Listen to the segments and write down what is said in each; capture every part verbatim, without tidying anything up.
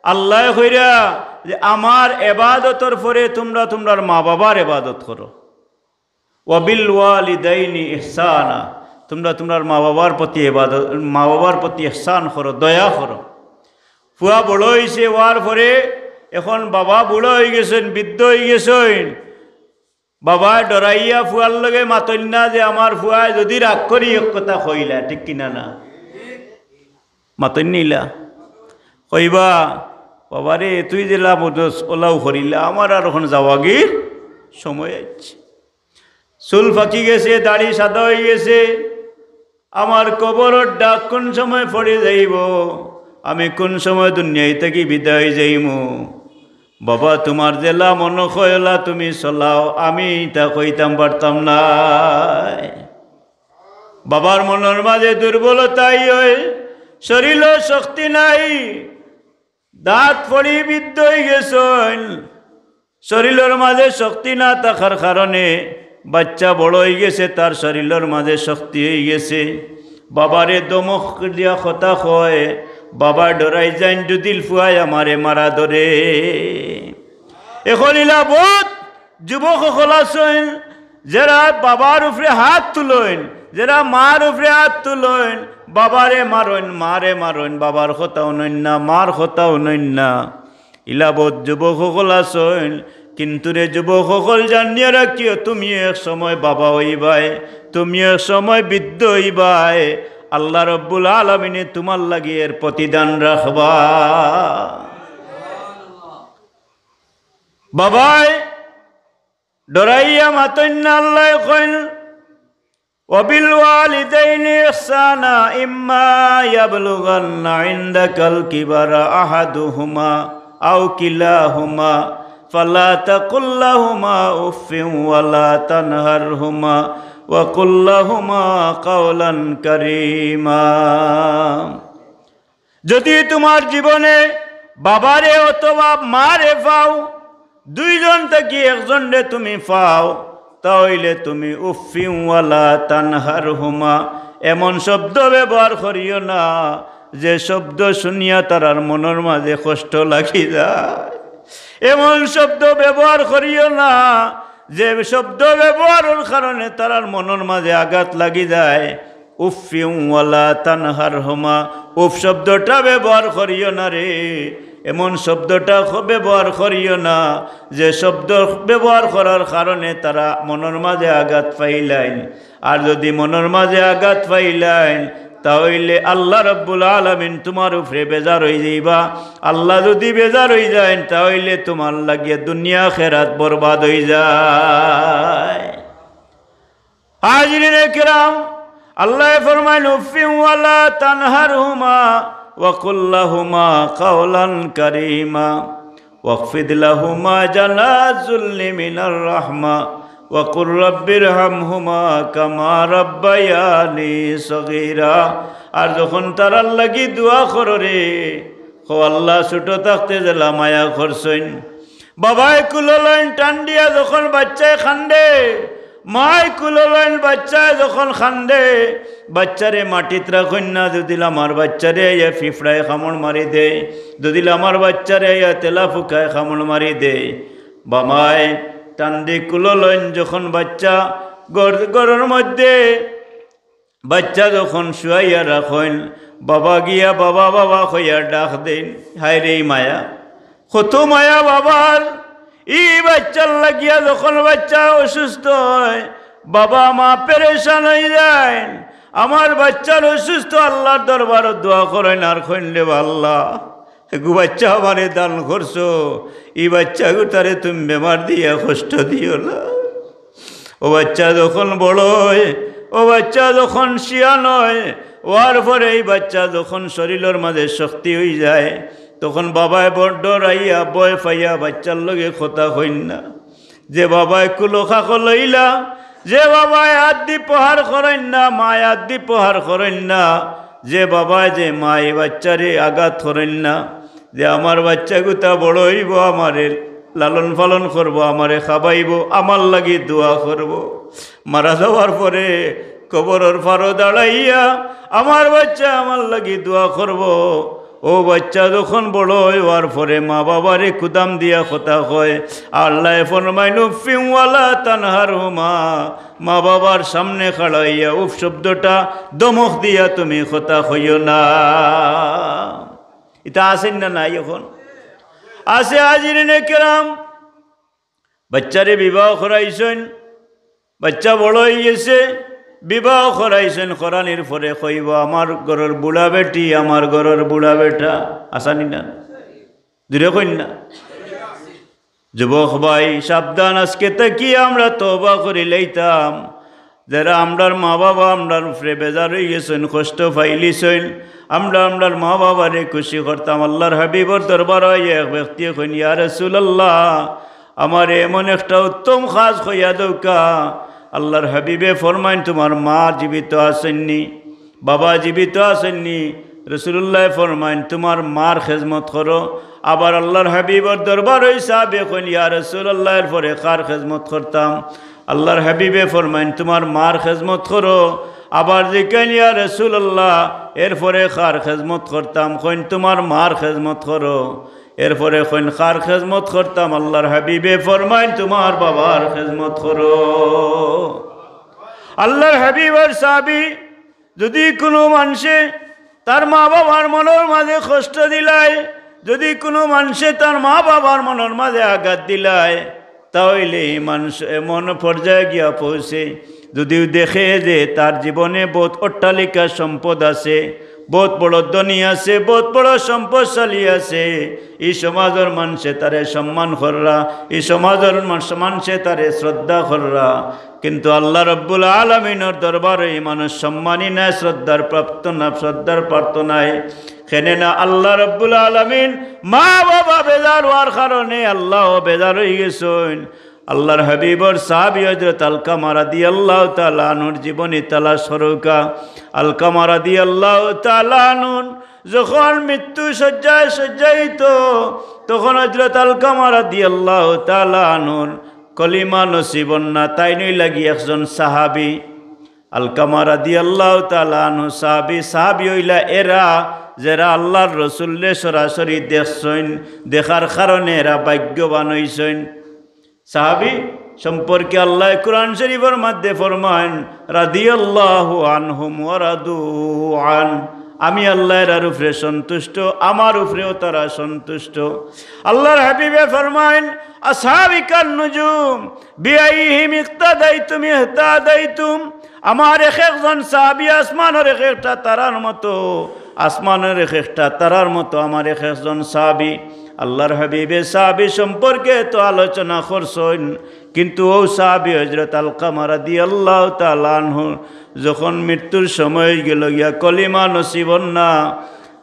আল্লায় কইরা যে আমার এবাদতর পরে তুমরা তুমরার মা বাবার এবাদত করো। ওয়াবিল ওয়ালিদাইনি ইহসানা, তুমরা তুমরার মা বাবার প্রতি এবাদত, মা বাবার প্রতি ইহসান করো, দয়া করো। ফুয়া বড় অইছে, অওয়ার পরে এখন বাবা বুড়া অইগেছইন, বৃদ্ধ অইগেছইন। বাবায় ডরাইয়া ফুয়ার লগে মাতইন না যে আমার ফুয়ায় যুদি রাগ করি এক কথা কইলা, ঠিক কিনা না? মাতইন নি ইলা? কইবা, "বাবারে, তুই যেলা মদস ওলাও করিলা, আমার আর এখন যাওয়াগির সময় আইছে। চুল পাকি গেছে, দাড়ি সাদা অইগেছে, আমার কবরর ডাক কুন সময় পড়ি যাইবো, আমি কুন সময় দুনিয়া থাকি বিদায় অই যাইমু। বাবা, তুমার যেলা মনো কয় ওলা তুমি চলাও, আমি ইতা কইতাম পারতাম নায়।" বাবার মনর মাঝে দুর্বলতা অয়, শরীলো শক্তি নাই, দাঁত পড়ি বৃদ্ধ অইগেছইন, শরীলর মাঝে শক্তি না থাকার কারণে বাচ্চা বড় অইগেছে, তার শরীলর মাঝে শক্তি অইগেছে। বাবারে ধমক দিয়া কথা কয়, বাবা ডরাই যাইন, যুদি ফুয়ায় আমারে মারা ধরে। এখন ইলা বউত যুবক অকল আছইন, যেরা বাবার উপরে আত তুলইন, যেরা মার উপরে আত তুলইন, বাবারে মারইন, মারে মারইন, বাবার কথা হুনইন না, মার কথা হুনইন না। ইলা বউত যুবক অকল আছইন, কিন্তু রে যুবক অকল, জানিয়া রাখিও, তুমিও এক সময় বাবা অইবায়, তুমিও এক সময় বৃদ্ধ অইবায়। আল্লাহ রব্বুল আলামিনে তুমার লাগি এর প্রতিদান রাখবা। বাবায় ডরাইয়া মাতইন না, আল্লায় কইন, "ওয়াবিল ওয়ালিদাইনি ইহসানা, ইম্মা ইয়াবলুগান্না ইনদাকাল কিবারা আহাদুহুমা আও কিলাহুমা, ফালা তাকুল লাহুমা উফফিন ওয়ালা তানহারহুমা, ওয়া কুল লাহুমা কাওলান কারীমা।" যুদি তুমার জীবনে বাবারে অথবা মারে পাও, দুইজন থাকি একজনরে তুমি পাও, তা অইলে তুমি উফফিন ওয়ালা তানহারহুমা, এমন শব্দ ব্যবহার করিও না, যে শব্দ হুনিয়া তারার মনর মাঝে কষ্ট লাগি যায়। এমন শব্দ ব্যবহার করিও না, যে শব্দ ব্যবহারর কারণে তারার মনর মাঝে আঘাত লাগি যায়। উফফিন ওয়ালা তানহারহুমা, উফ শব্দটা ব্যবহার করিও না রে, এমন শব্দটা খ-, ব্যবহার করিও না, যে শব্দ ব্যবহার করার কারণে তারা মনর মাঝে আঘাত পাইলাইন। আর যুদি মনর মাঝে আঘাত পাইলাইন, তা অইলে আল্লাহ রব্বুল আলামিন তুমার উপরে বেজার অই যাইবা। আল্লাহ যুদি বেজার অই যাইন, তা অইলে তুমার লাগিয়া দুনিয়া আখেরাত বরবাদ অই যায়। হাজিরিনে কেরাম, আল্লায় ফরমাইন, "উফফিন ওয়ালা তানহারহুমা ওয়া কুল লাহুমা কাওলান কারীমা ওয়াখফিদ লাহুমা জানাহা যুল্লি মিনার রাহমা ওয়া কুর রাব্বিরহামহুমা কামা রাব্বায়ানি সগীরা।" আর যখন তারার লাগি দোয়া করো রে, কও, "আল্লাহ, ছোট থাকতে যেলা মায়া করছইন।" বাবায় কুলো লইন টান দিয়া যখন বাচ্চায় কান্দে, মায় কুলো লইন বাচ্চায় যখন কান্দে, বাচ্চারে মাটিত রাখইন না, যুদি আমার বাচ্চারে আইয়া পিঁপড়ায় কামড় মারি দেয়, যুদি আমার বাচ্চারে আইয়া তেলাপোকায় কামড় মারি দেয়। বাবায় টান দি কুলো লইন যখন বাচ্চা ঘর-, ঘরর মধ্যে বাচ্চা যখন শুয়াইয়া রাখইন, বাবা গিয়া বাবা বাবা কইয়া ডাক দেইন, হায় রে মায়া, কত মায়া বাবার। ই বাচ্চার লাগিয়া যখন বাচ্চা অসুস্থ অয়, বাবা মা পেরেশান অই যাইন। আমার বাচ্চার অসুস্থ, আল্লাহর দরবারো দোয়া করইন আর কইন, "রে আল্লাহ, এগু বাচ্চা আমারে দান করছো, ই বাচ্চাগুতারে তুমি বেমার দিয়া কষ্ট দিও না।" ও বাচ্চা যখন বড় অয়, ও বাচ্চা যখন শিয়ান অয়, অওয়ার পরে ই বাচ্চা যখন শরীলর মাঝে শক্তি অই যায়, তখন বাবায় বড় ডরাইয়া, ভয় পাইয়া বাচ্চার লগে কথা কইন না। যে বাবায় কুলো খাকো লইলা, যে বাবায় আত দি প্রহার করইন না, মায় আত দি প্রহার করইন না, যে বাবায় যে মায় বাচ্চারে আঘাত করইন না, যে আমার বাচ্চাগুতা বড় অইবো, আমারে লালন পালন করবো, আমারে খাবাইবো, আমার লাগি দোয়া করবো। মারা যাওয়ার পরে কবরর পারো দাঁড়াইয়া আমার বাচ্চা আমার লাগি দোয়া করবো। ও বাচ্চা যখন বড় অওয়ার পরে মা বাবারে কুদাম দিয়া কথা কয়, আল্লায় ফরমাইন, "উফিন ওয়ালা তানহারহুমা", মা বাবার সামনে খাড়া অইয়া উফ শব্দটা ধমক দিয়া তুমি কথা কইও না। ইতা আছেন না নাই এখন? আছে হাজিরিনে কেরাম। বাচ্চারে বিবাহ করাইছইন, বাচ্চা বড় অইগেছে, বিবাহ করাইছইন, করানির পরে কইবো, "আমার ঘরর বুড়া বেটি, আমার ঘরর বুড়া বেটা।" আছানি না? জুরে কইন না। যুবক ভাই, সাবধান, আজকে থাকি আমরা তওবা করি লইতাম। যেরা আমরার মা বাবা আমরার উপরে বেজার অইগেছইন, কষ্ট পাইলিছইন, আমরা আমরার মা বাবারে খুশি করতাম। আল্লার হাবিবর দরবারো আইয়া এক ব্যক্তিয়ে কইন, "ইয়া রাসুলাল্লাহ, আমারে এমন একটা উত্তম কাজ কইয়া দেউক্কা।" আল্লার হাবিবে ফরমাইন, "তুমার মা জীবিত আছইন নি? বাবা জীবিত আছইন নি?" রাসুলুল্লায় ফরমাইন, "তুমার মার খেজমত করো।" আবার আল্লার হাবিবর দরবারো অউ সাহাবিয়ে কইন, "ইয়া রাসুলাল্লাহ, এর পরে কার খেজমত করতাম?" আল্লার হাবিবে ফরমাইন, "তুমার মার খেজমত করো।" আবার জিকাইন, "ইয়া রাসুলাল্লাহ, এর পরে কার খেজমত করতাম?" কইন, "তুমার মার খেজমত করো।" এর পরে কইন, "কার খেজমত করতাম?" আল্লার হাবিবে ফরমাইন, "তুমার বাবার খেজমত করো।" আল্লার হাবিবর সাহাবি, যুদি কুনু মানষে তার মা বাবার মনর মাঝে কষ্ট দিলায়, যুদি কুনু মানষে তার মা বাবার মনর মাঝে আঘাত দিলায়, তা অইলে ই মানষ এমন পর্যায়ে গিয়া পৌঁছে, যুদিও দেখে যে তার জীবনে বউত অট্টালিকা সম্পদ আছে, বউত বড় ধনী আছে, বউত বড় সম্পদশালী আছে, ই সমাজর মানষে তারে সম্মান কররা, ই সমাজর মান-, মানষে তারে শ্রদ্ধা কররা, কিন্তু আল্লাহ রব্বুল আলামিনর দরবারো ই মানুষ সম্মানী নায়, শ্রদ্ধার প্রাপ্ত না, শ্রদ্ধার পাত্র নায়। কেনে না, আল্লাহ রব্বুল আলামিন মা বাবা বেজার অওয়ার কারণে আল্লাহ বেজার অইগেছইন। আল্লার হাবিবর সাহাবি হযরত আলকামা রাদিয়াল্লাহু তাআলা আনহুর জীবনী তালাশ করউক্কা। আলকামা রাদিয়াল্লাহু তাআলা আনহুর যখন মৃত্যু শয্যায় শয্যায়িত, তখন হযরত আলকামা রাদিয়াল্লাহু তাআলা আনহুর কলিমা নসিব অর না, তাইন অইলা গি একজন সাহাবি। আলকামা রাদিয়াল্লাহু তাআলা আনহু সাহাবি, সাহাবি অইলা এরা যেরা আল্লার রসুলরে সরাসরি দেখছইন, দেখার কারণে এরা ভাগ্যবান অইছইন। সাহাবি সম্পর্কে আল্লায় কুরআন শরীফর মাঝে ফরমাইন, "রাদিয়াল্লাহু আনহুম ওয়া রাদু আন।" আমি আল্লাহ এরার উপরে সন্তুষ্ট, আমার উপরেও তারা সন্তুষ্ট। আল্লার হাবিবে ফরমাইন, "আসহাবি কান নুজুম, বিআইহিম ইক্তাদাইতুম ইহতাদাইতুম।" আমার এক একজন সাহাবি আসমানর এক একটা তারার মতো, আসমানর এক একটা তারার মতো আমার এক একজন সাহাবি। আল্লার হাবিবে সাহাবি সম্পর্কে তো আলোচনা করছইন, কিন্তু অউ সাহাবি হযরত আলকামা রাদিয়াল্লাহু তাআলা আনহু যখন মৃত্যুর সময় অইগেলো গিয়া, কলিমা নসিব অর না,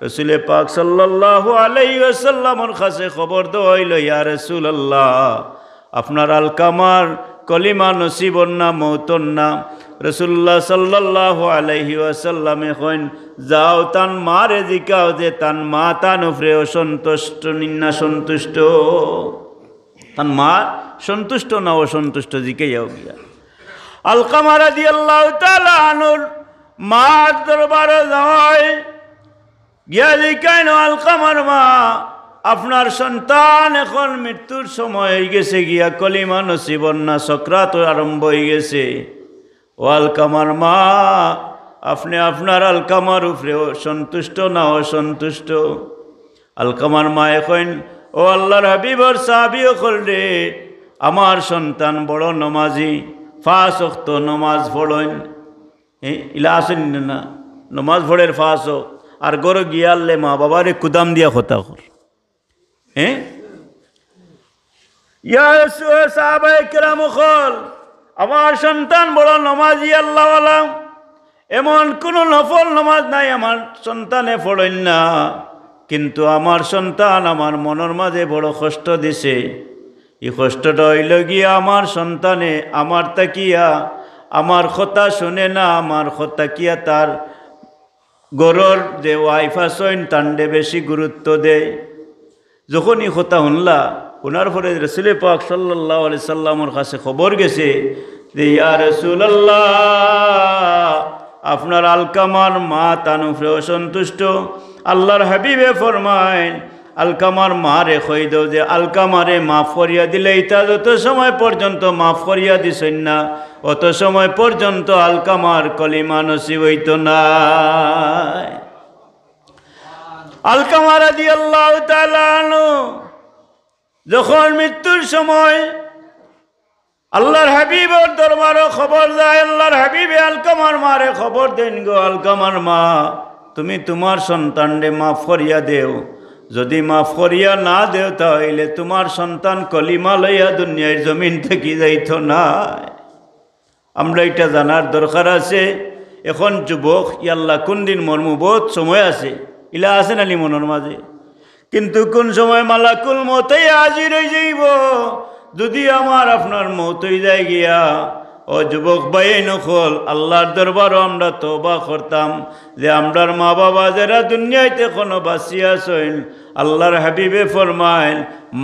রসুলে পাক সাল্লাল্লাহু আলাইহি ওয়াসাল্লামর কাছে খবর দেওয়া অইলো, "ইয়া রাসুলাল্লাহ, আপনার আলকামার কলিমা নসিব অর না, মউত অর না।" রাসুলুল্লাহ সাল্লাল্লাহু আলাইহি ওয়াসাল্লামে কইন, "যাও, তান মারে জিকাও যে তান মা তান উপরে অসন্তুষ্ট নি না সন্তুষ্ট?" তান মা সন্তুষ্ট না অসন্তুষ্ট, জিকাইয়াও গিয়া। আলকামা রাদিয়াল্লাহু তাআলা আনহুর মার দরবারো যায়, গিয়া জিকাইন, "ও আলকামার মা, আপনার সন্তান এখন মৃত্যুর সময় অইগেছে গিয়া, কলিমা নসিব অর না, সকরাত আরম্ভ অইগেছে। ও আলকামার মা, আপনে আপনার আলকামার উপরে সন্তুষ্ট না অসন্তুষ্ট?" আলকামার মায়ে কইন, "ও আল্লার হাবিবর সাহাবি অকল রে, আমার সন্তান বড় নমাজি, পাঁচ ওয়াক্ত নমাজ পড়ইন।" এ, ইলা আছইন না? নমাজ পড়ের পাঁচ ওয়াক্ত, আর ঘরো গিয়া আল্লে মা বাবারে কুদাম দিয়া কথা কর। এ? ইয়া রাসু-, সাহাবায়ে কেরাম অকল, আমার সন্তান বড় নমাজি আল্লাহওয়ালা, এমন কুনু নফল নমাজ নাই আমার সন্তানে পড়ইন না, কিন্তু আমার সন্তান আমার মনর মাঝে বড় কষ্ট দিছে। ই কষ্টটা অইলো গিয়া আমার সন্তানে আমার থাকিয়া আমার কথা শুনে না, আমার কথা কিয়া তার ঘরর যে wife আছইন তানরে বেশি গুরুত্ব দেয়। যখন ই কথা হুনলা, হুনার পরে রসুলে পাক সাল্লাল্লাহু আলাইহি সাল্লামর কাছে খবর গেছে যে, "ইয়া রাসুলাল্লাহ, আপনার আলকামার মা তান উপরে অসন্তুষ্ট, আল্লাহর হাবিবে ফরমাইন, আলকামার মারে কই দেও যে আলকামারে মাফ করিয়া দিলাইতা, যত সময় পর্যন্ত মাফ করিয়া দিছইন না, অত সময় পর্যন্ত আলকামার কলিমা নসিব অইতো নায়। আলকামা রাদিয়াল্লাহু তাআলা আনহু যখন মৃত্যুর সময় আল্লাহর হাবিবর দরবারো খবর যায়, আল্লাহর হাবিবে আলকামার মারে খবর দেইন, গো আলকামার মা, তুমি তুমার সন্তানরে মাফ করিয়া দেও, যুদি মাফ করিয়া না দেও, তা অইলে তুমার সন্তান কলিমা লইয়া দুনিয়ার জমিন থাকি যাইতো নায়। আমরা ইটা জানার দরকার আছে। এখন যুবক, ইয়াল্লা, কুন দিন মরমু, বউত সময় আছে, ইলা আছে নানি মনর মাঝে? কিন্তু কুন সময় মালাকুল মউত আইয়া হাজির অইযাইবো, যুদি আমার আপনার মউত অইযায় গিয়া, ও যুবক ভাইয়াইন অকল, আল্লাহর দরবারো আমরা তওবা করতাম যে আমরার মা-বাবা যেরা দুনিয়াইত অখনো বাঁচিয়া আছইন, আল্লাহর হাবিবে ফরমাইন,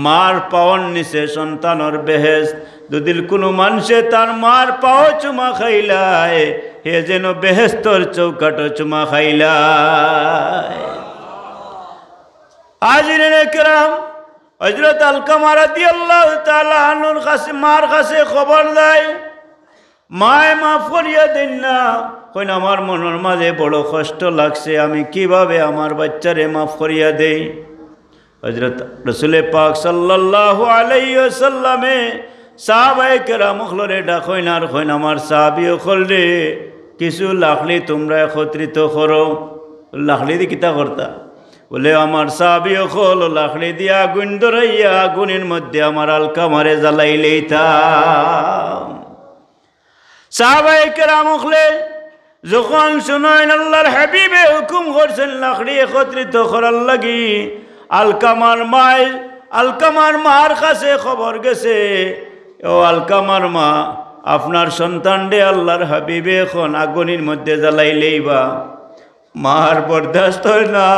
মার পাওর নিচে সন্তানর বেহেশত। যুদি কুনু মানষে তার মার পাও চুমা খাইলায়, হে যেন বেহেশতর চৌকাঠো চুমা খাইলায়। হাজিরিনে কেরাম, হযরত আলকামা রাদিয়াল্লাহু তাআলা আনহুর কাছে, মার কাছে খবর যায়, মায় মাফ করিয়া দেইন না। কইন, আমার মনর মাঝে বড় কষ্ট লাগছে, আমি কিভাবে আমার বাইচ্চারে মাফ করিয়া দেই? হযরত রসুলে পাক সাল্লাল্লাহু আলাইহি ওয়াসাল্লামে সাহাবায়ে কেরাম অকলরে ডাকইন আর কইন, আমার সাহাবী অকলরে, কিছু লাকড়ি তুমরা একত্রিত করো। লাকড়ি দি কিতা করতা? বলে, আমার সাহাবী অকল লাকড়ি দিয়া আগুন ধরাইয়া আগুনর মধ্যে আমার আলকামারে জ্বালাইলাইতা। সাহাবায়ে কেরাম অকলে যখন হুনইন আল্লাহর হাবিবে হুকুম করছইন লাকড়ি একত্রিত করার লাগি, আলকামার মায়, আলকামার মার কাছে খবর গেছে, ও আলকামার মা, আপনার সন্তানরে আল্লাহর হাবিবে এখন আগুনর মধ্যে জ্বালাইলাইবা। মার বরদাস্ত অয় না,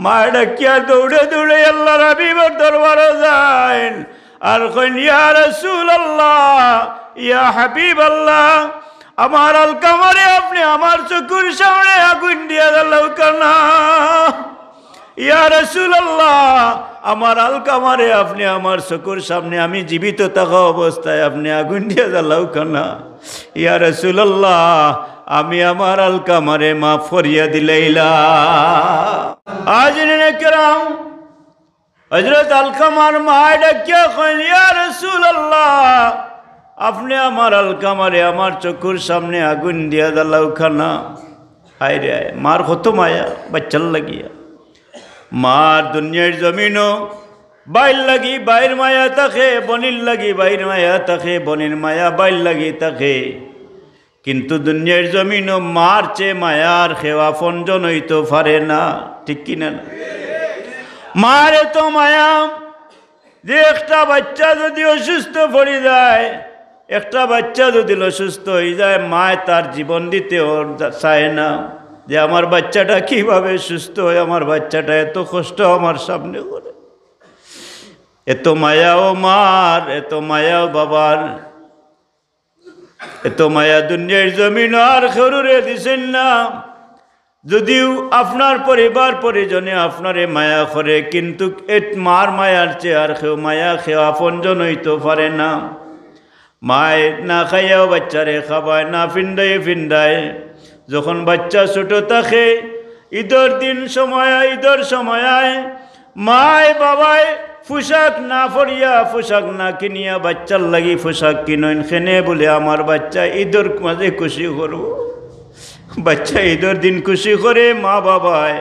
মায় ডাকিয়া দৌড়ে দৌড়ে আল্লাহর হাবিবর দরবারো যাইন আর কইন, ইয়া রাসূলুল্লাহ, ইয়া হাবিবাল্লাহ, আমার আলকামারে আপনে আমার চকুর সামনে আগুন দিয়া জ্বালাউক্কা না। ইয়া রাসূলুল্লাহ, আমার আলকামারে আপনে আমার চকুর সামনে, আমি জীবিত থাকা অবস্থায় আপনে আগুন দিয়া জ্বালাউক্কা না। ইয়া রাসূলুল্লাহ, আমি আমার আলকামারে মাফ করিয়া দিলাইলাম। হাজিরিনে কেরাম, হযরত আলকামার মায় ডাকিয়া কইন, ইয়া রাসূলুল্লাহ, আপনে আমার আলকামারে আমার চকুর সামনে আগুন দিয়া জ্বালাউক্কা না। হায় রে হায়, মার কত মায়া বাইচ্চার লাগিয়া। মার দুনিয়ার জমিনো ভাইর লাগি ভাইর মায়া থাকে, বইনর লাগি বইনর মায়া থাকে, বইনর মায়া ভাইর লাগি থাকে। কিন্তু দুনিয়ার জমিনো মার চেয়ে মায়ার কেউ আপনজন অইতো পারে না, ঠিক কি না? মার এত মায়া যে একটা বাইচ্চা যুদি অসুস্থ পড়ি যায়, একটা বাইচ্চা যুদি অসুস্থ অইযায়, মায় তার জীবন দিতেও চায় না, যে আমার বাইচ্চাটা কিভাবে সুস্থ অয়, আমার বাইচ্চাটা এত কষ্ট আমার সামনে করে। এত মায়াও মার, এত মায়াও বাবার। এত মায়া দুনিয়ার জমিনো আর কেউরে দিছইন না। যুদিও আপনার পরিবার পরিজনে আপনারে মায়া করে, কিন্তু এ মার মায়ার চেয়ে আর কেউ মায়া, কেউ আপনজন অইতো পারে না। মায় না খাইয়াও বাইচ্চারে খাবায়, না ফিন্দাইয়া ফিন্দায়। যখন বাইচ্চা ছোট থাকে, ইদর দিন সময় আয়, ইদর সময় আয়, মায় বাবায় পোশাক না পরিয়া, পোশাক না কিনিয়া বাইচ্চার লাগি পোশাক কিনইন। কেনে বুলে, আমার বাইচ্চা ইদর মাঝে খুশি করবো। বাইচ্চা ইদর দিন খুশি করে, মা বাবায়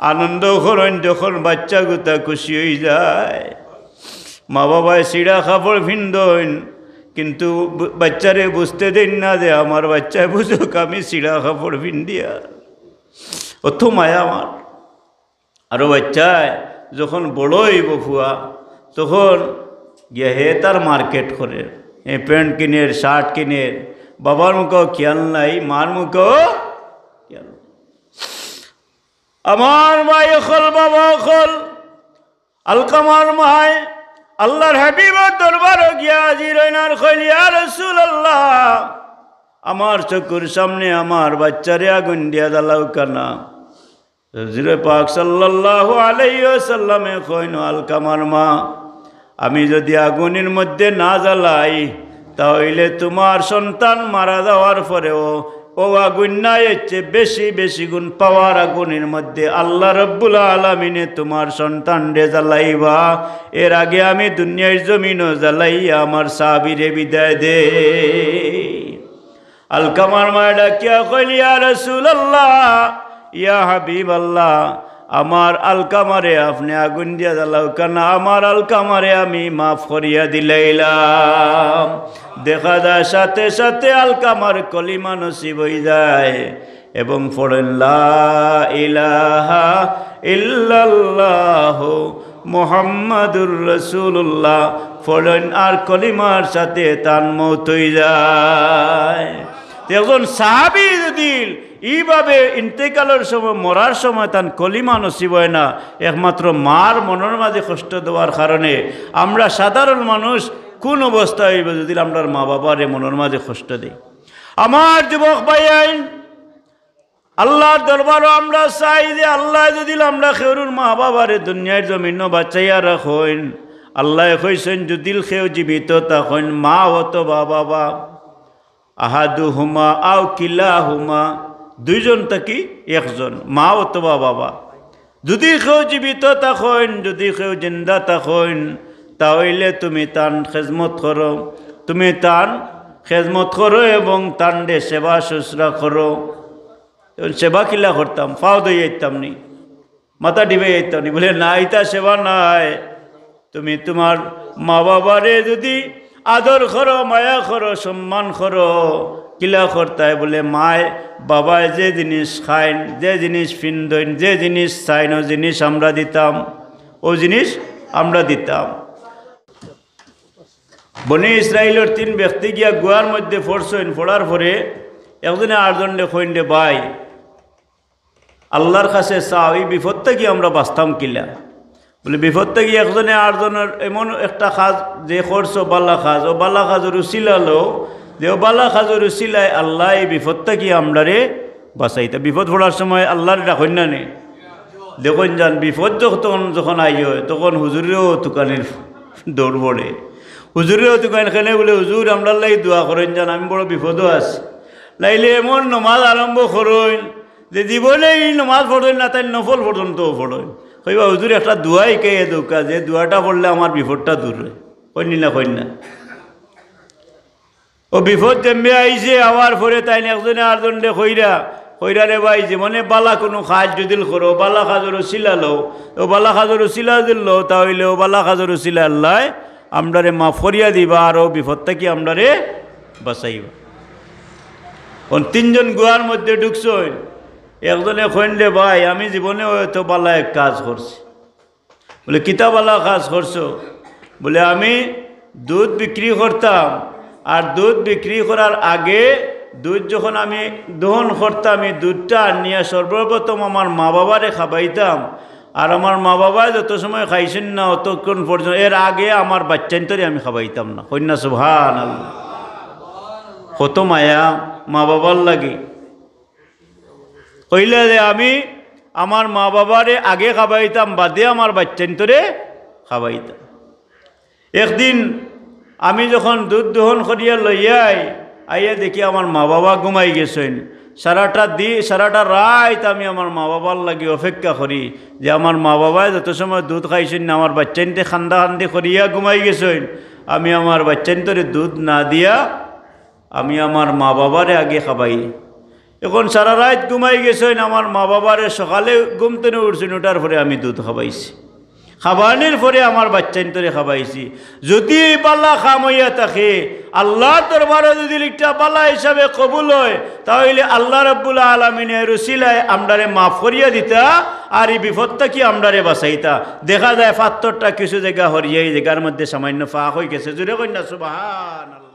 আনন্দ করইন যখন বাইচ্চাগুতা খুশি অইযায়। মা বাবায় ছিড়া কাপড় ফিন্দইন, কিন্তু বু-, বাইচ্চারে বুঝতে দেইন না যে আমার বাইচ্চায় বুঝুক আমি ছিড়া কাপড় ফিন্দিয়ার। অত মায়া আমার। আরো বাইচ্চায় যখন বড় অইবো ফুয়া, তখন গিয়া হে তার মার্কেট করের, হে প্যান্ট কিনের, শার্ট কিনের, বাবার মুখেও খেয়াল নাই, মার মুখেও খেয়াল নাই। আমার ভাই অকল, বাবা অকল, আলকামার মায় আল্লাহর হাবিবর দরবারো গিয়া হাজির অইন আর কইল, ইয়া রাসূলুল্লাহ, আমার চকুর সামনে আমার বাইচ্চারে আগুন দিয়া জ্বালাউক্কা না। হুজুরে পাক সাল্লাল্লাহু আলাইহি ওয়াসাল্লামে কইন, "আলকামার মা, আমি যদি আগুনের মধ্যে না জ্বালাই, তা অইলে তুমার সন্তান মারা যাওয়ার পরেও অউ আগুন নায়, এর চেয়ে বেশি বেশি গুণ পাওয়ার আগুনের মধ্যে আল্লাহ রব্বুল আলামিনে তুমার সন্তানরে জ্বালাইবা। এর আগে আমি দুনিয়ার জমিনও জ্বালাইয়া আমার সাহাবীরে বিদায় দেই।" আলকামার মায় ডাকিয়া কইল, "ইয়া রাসূলুল্লাহ, ইয়া হাবিবাল্লাহ, আমার আলকামারে আপনে আগুন দিয়া জ্বালাউক্কা না, আমার আলকামারে আমি মাফ করিয়া দিলাইলাম।" দেখা যায় সাথে সাথে আলকামার কলিমা নসিব অইযায় এবং পড়ইন, "লা ইলাহা ইল্লাল্লাহু মুহাম্মাদুর রাসূলুল্লাহ" পড়ইন, আর কলিমার সাথে তান মউত অইযায়। তে একজন সাহাবী যদি ইভাবে ইন্তেকালর সময়, মরার সময় তান কলিমা নসিব অয় না, একমাত্র মার মনর মাঝে কষ্ট দেওয়ার কারণে আমরা সাধারণ মানুষ কুন অবস্থা অইবো যদি আমরার মা-বাবারে মনর মাঝে কষ্ট দেই। আমার যুবক ভাইয়াইন, আল্লাহর দরবারো আমরা চাই যে আল্লায় যদি আমরা কেউরুর মা-বাবারে দুনিয়ার জমিনো বাঁচাইয়া রাখইন, আল্লায় কইছইন, যদি কেউ জীবিত থাকইন, মা অথবা বাবা, আহাদুহুমা আও কিলাহুমা, দুইজন থাকি একজন, মা অথবা বাবা। যদি কেউ জীবিত থাকইন, যদি কেউ জিন্দা থাকইন, তা অইলে তুমি তান খেজমত করো, তুমি তান খেজমত করো এবং তানরে সেবা শুশ্রূষা করো। এখন সেবা কিলা করতাম? ফাও ধইয়া আইতাম নি, মাথা ডিবাইয়া আইতাম নি? বলে, "না, ইতা সেবা নায়। তুমি তুমার মা-বাবারে যদি আদর করো, মায়া করো, সম্মান করো, কিলা করতায়?" বলে, "মায়, বাবায় যে জিনিস খাইন, যে জিনিস ফিন্দইন, যে জিনিস চাইন, অউ জিনিস আমরা দিতাম, অউ জিনিস আমরা দিতাম।" বনি ইসরাইলর তিন ব্যক্তি গিয়া গুহার মধ্যে পড়ছইন, পড়ার পরে একজনে আরজনরে কইন, "রে ভাই, আল্লাহর কাছে চাও, ই বিপদ থাকি আমরা বাঁচতাম কিলা?" বলে, "বিপদ থাকি একজনে আরজনর এমন একটা কাজ যে করছো, বালা কাজ, অউ বালা কাজর উসিলা লও, যে অউ বালা কাজর উসিলায় আল্লায় ই বিপদ থাকি আমরারে বাঁচাইতা।" বিপদ পড়ার সময় আল্লাহরে ডাকইন না নি? দেখইন যান, বিপদ যখন, যখন আইয়, তখন হুজুরেও তুকানির দৌড় পড়ে। হুজুরেও তুকাইন, কেনে? বলে, "হুজুর, আমরার লাগি দোয়া করইন যান, আমি বড় বিপদো আছি।" নাইলে এমন নমাজ আরম্ভ করইন যে জীবনে ই নমাজ পড়ইন না, তাইন নফল পর্যন্ত পড়ইন। কইবা, "হুজুর, একটা দোয়া হিকাইয়া দেউক্কা, যে দোয়াটা পড়লে আমার বিপদটা দূর অয়।" কইন নি না, কইন না? অউ বিপদ যেমনে আইছে, আওয়ার পরে তাইন একজনে আরজনরে কইরা, কইরা, "রে ভাই, জীবনে বালা কুনু কাজ যদি করো, বালা কাজর উসিলা লও, অউ বালা কাজর উসিলা যদি লও, তা অইলে অউ বালা কাজর উসিলা আল্লায় আমরারে মাফ করিয়া দিবা, আর অউ বিপদ থাকি আমরারে বাঁচাইবা।" অখন তিনজন গুহার মধ্যে ঢুকছইন, একজনে কইন, "রে ভাই, আমি জীবনে অয়তো বালা এক কাজ করছি।" বলে, "কিতা বালা কাজ করছো?" বলে, "আমি দুধ বিক্রি করতাম, আর দুধ বিক্রি করার আগে দুধ যখন আমি দহন করতাম, ই দুধটা আনিয়া সর্বপ্রথম আমার মা-বাবারে খাবাইতাম, আর আমার মা-বাবায় যত সময় খাইছইন না, অতক্ষণ পর্যন্ত, এর আগে আমার বাইচ্চাইন্তরে আমি খাবাইতাম না।" কইন না সুবহানাল্লাহ। কত মায়া মা-বাবার লাগি। কইলা যে, "আমি আমার মা-বাবারে আগে খাবাইতাম, বাদে আমার বাইচ্চাইন্তরে খাবাইতাম।" একদিন আমি যখন দুধ দহন করিয়া লইয়া আই, আইয়া দেখি আমার মা-বাবা ঘুমাই গেছইন। সারাটা দি-, সারাটা রাইত আমি আমার মা-বাবার লাগি অপেক্ষা করি যে আমার মা-বাবায় যত সময় দুধ খাইছইন না, আমার বাইচ্চাইন্তে কান্দা-কান্দি করিয়া ঘুমাই গেছইন, আমি আমার বাইচ্চাইন্তরে দুধ না দিয়া আমি আমার মা-বাবারে আগে খাবাই। এখন সারা রাইত ঘুমাই গেছইন, আমার মা-বাবারে সকালে ঘুম তনে উঠছইন, উঠার পরে আমি দুধ খাবাইছি। খাবানির পরে আমার বাইচ্চাইন্তরে খাবাইছি। যদি ই বালা কাম অইয়া থাকে, আল্লাহর দরবারো যদি ইটা বালা হিসাবে কবুল অয়, তা অইলে আল্লাহ রাব্বুল আলামিনে এর উসিলায় আমরারে মাফ করিয়া দিতা, আর ই বিপদ থাকি আমরারে বাঁচাইতা। দেখা যায় পাথরটা কিছু জাগা হরিয়া ই জাগার মধ্যে সামান্য ফাঁক অই গেছে। জুরে কইন না সুবহানাল্লাহ।